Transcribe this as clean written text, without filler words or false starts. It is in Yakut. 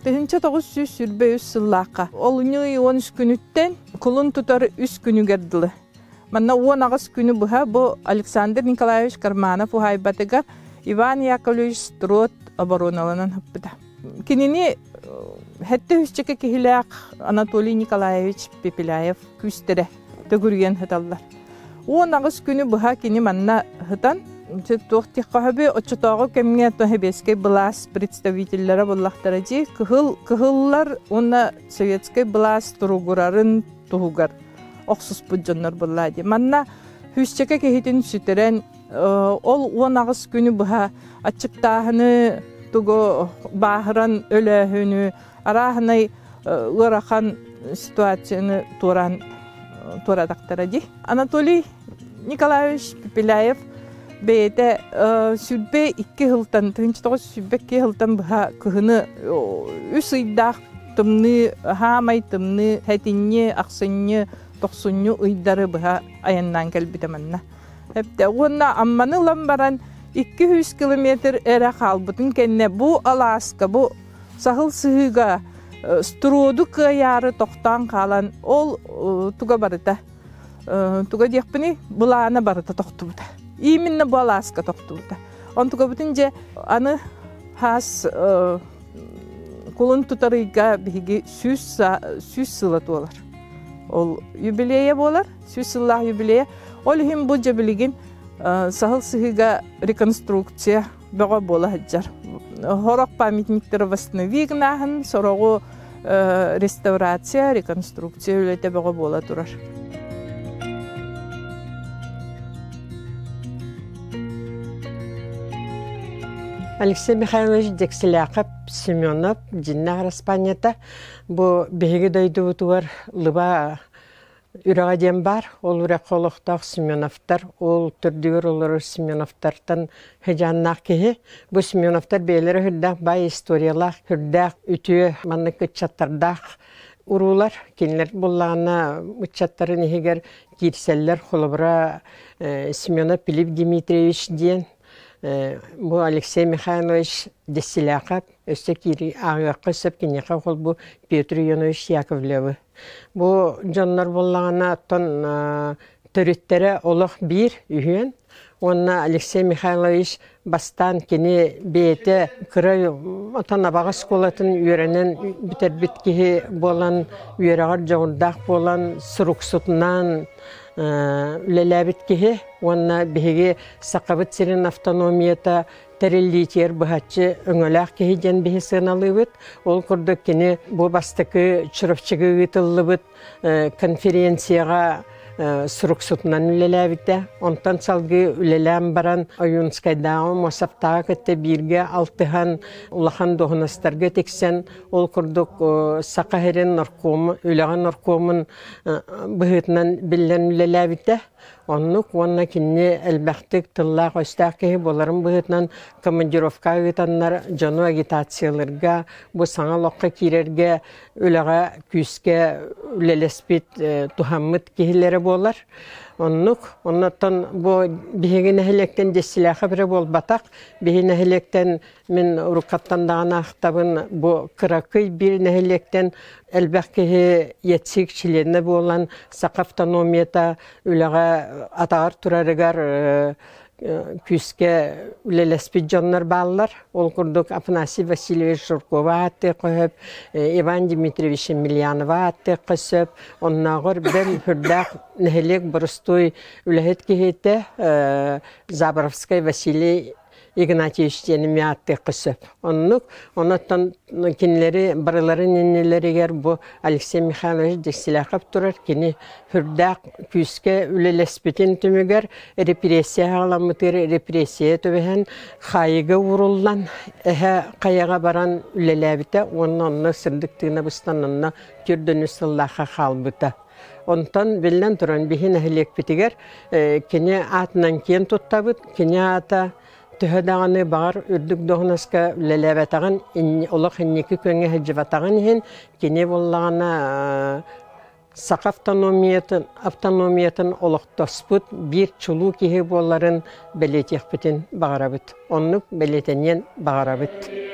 1923 сыллаахха олунньу ый 13 күнүттэн кулун тутар үс күнүгэр дылы. Манна 18 күнү быһа бу Александр Николаевич Карманов уһаайбатыгар Иван Яковлевич Строд обороналанан ыппыта. Кинини хэттэ үсчэкэ киһилээх Анатолий Николаевич Пепеляев күүстэрэ төгүрүйэн сыталлар. 18 күнү быһа кини манна сытан туох диэххэ оччотооҕу кэмҥэ сэбиэскэй былаас представителлэрэ буоллахтара дии кыһыл кыһыллар уонна советскай былаас туругурарын туһугар охсуспут дьоннор буолла дии. Манна сүүсчэкэ киһитин сүтэрэн ол 18 күнү быһа аччыктааһыны тугу бааһыран өлөөһүнү арааһынай ыарахан ситуацияны туораан туоратахтара дии. Анатолий Николаевич Пепеляев бэйэтэ 22 сылтан 1922 сылтан быһа кыһыны үс ыйдаах тымныы хаамай тымныы хэтинньи ахсынньы тохсунньу ыйдары быһа айаннаан кэлбитэ манна. Эптэ уонна Амманы ылан баран 200 километр эрэ хаалбытын кэннэ бу алааска бу саһыл сыһыыга строду кыайаары тохтоон хаалан ол туга барыта туга диэхпиний былаана барыта тохтубута. Именно бу алааска тохтубута. Онтугабытын дьэ аны хаас кулун тутар ыйга биһиги 100 сыла туолар. Ол юбилейа буолар, 100 сыллаах юбилейа. Ол иһин бу дьэ билигин саһыл сыһыыга реконструкция бөҕө буола сылдьар. Сорох памятниктары восстанови гынаһын, сороҕу реставрация, реконструкция үлэтэ бөҕө буола турар. Алексей Михайлович Дексиляков Семенов дьиннээх араспаанньата бу биһиги дойдубутугар лыба үрэҕэ диэн баар. Ол үрэххэ олохтоох Семеновтар, ол төрдүгэр олорор Семеновтартан сыдьааннаах киһи. Бу Семеновтар бэйэлэрэ сүрдээх баай историялаах, сүрдээх үтүө маннык ыччаттардаах уруулар. Кинилэр буллаҕына ыччаттарын иһигэр киирсэллэр. Холобура, Семенов Пилип Дмитриевич диэн бу Алексей Михайлович Десиляков өссө киири ааҕыахха сөп киниэхэ холбу Петр Ионович Яковлевы. Бу дьоннор буоллаҕына оттон төрүттэрэ олох биир үһүөн уонна Алексей Михайлович бастаан кини бэйэтэ кыра отон Абаҕа оскуолатын үөрэнэн бүтэрбит киһи буолан үөрэҕэр дьоҕурдаах буолан суруксутунан үлэлээбит киһи уонна биһиги Сахабыт сирин автономията тэриллиитигэр быһаччы өҥөлөөх киһи диэн биһи сыаналыыбыт. Ол курдук кини бу бастакы Чурапчыга ыытыллыбыт конференцияҕа суруксутунан үлэлээбитэ. Онтон салгыы үлэлээн баран Ойуунскайдааҕы Мосовтааҕы кытта бииргэ алтыһан улахан дуоһунастарга тиксэн ол курдук Саха сирин наркому үлэҕэ наркомун быһыытынан биллэн үлэлээбитэ. Оннук уонна кинини элбэхтик тыллаах-өстөөх киһи буоларын быһыытынан командировка ыытаннар дьону агитациялыырга, бу саҥа олоххо киирэргэ үлэҕэ күүскэ үлэлэспит, туһаммыт киһилэрэ буолар. Оннук. Оннуттан бу биһиги нэһилиэктэн Дьэссилээхэ эрэ буолбатах. Биһи нэһилиэктэн Мин уруккаттан даҕаны ахтабын, бу кыракый биир нэһилиэктэн элбэх киһи ЯЦИК чилиэнэ буолан, саха автономията үлэҕэ атаҕар турарыгар күүскэ үлэлэспит дьоннор бааллар. Ол курдук Афанасий Васильевич Жиркова ааттыахха сөп, Иван Дмитриевич Емельянова ааттыахха сөп. Оннооҕор бэл сүрдээх нэһилиэк боростуой үлэһит киһитэ Заборовскай Василий Игнатьевич диэн эмиэ ааттыахха сөп. Оннук. Онон кинилэри барыларын иннилэригэр бу Алексей Михайлович Дьиксилээхэп турар. Кини сүрдээх күүскэ үлэлэспитин түмүгэр репрессия аҕаламмытыгар репрессия түбэһэн хаайыыга ууруллан эһэ хайаҕа баран үлэлээбитэ уонна онно сырдык тыына быстан онно түрдөнү сыллаахха хаалбыта. Онтон биллэн туран биһи нэһилиэкпитигэр кини аатынан киэн туттабыт. Кини аата төһө даҕаны баҕар үрдүк дуоһунаска үлэлээбэтэҕин, олох инники күөҥҥэ сылдьыбатаҕын иһин кини буоллаҕына саха автономиятын, автономиятын олохтоспут биир чулуу киһи буоларын бэлиэтиэхпитин баҕарабыт. Оннук бэлиэтэниэн баҕарабыт.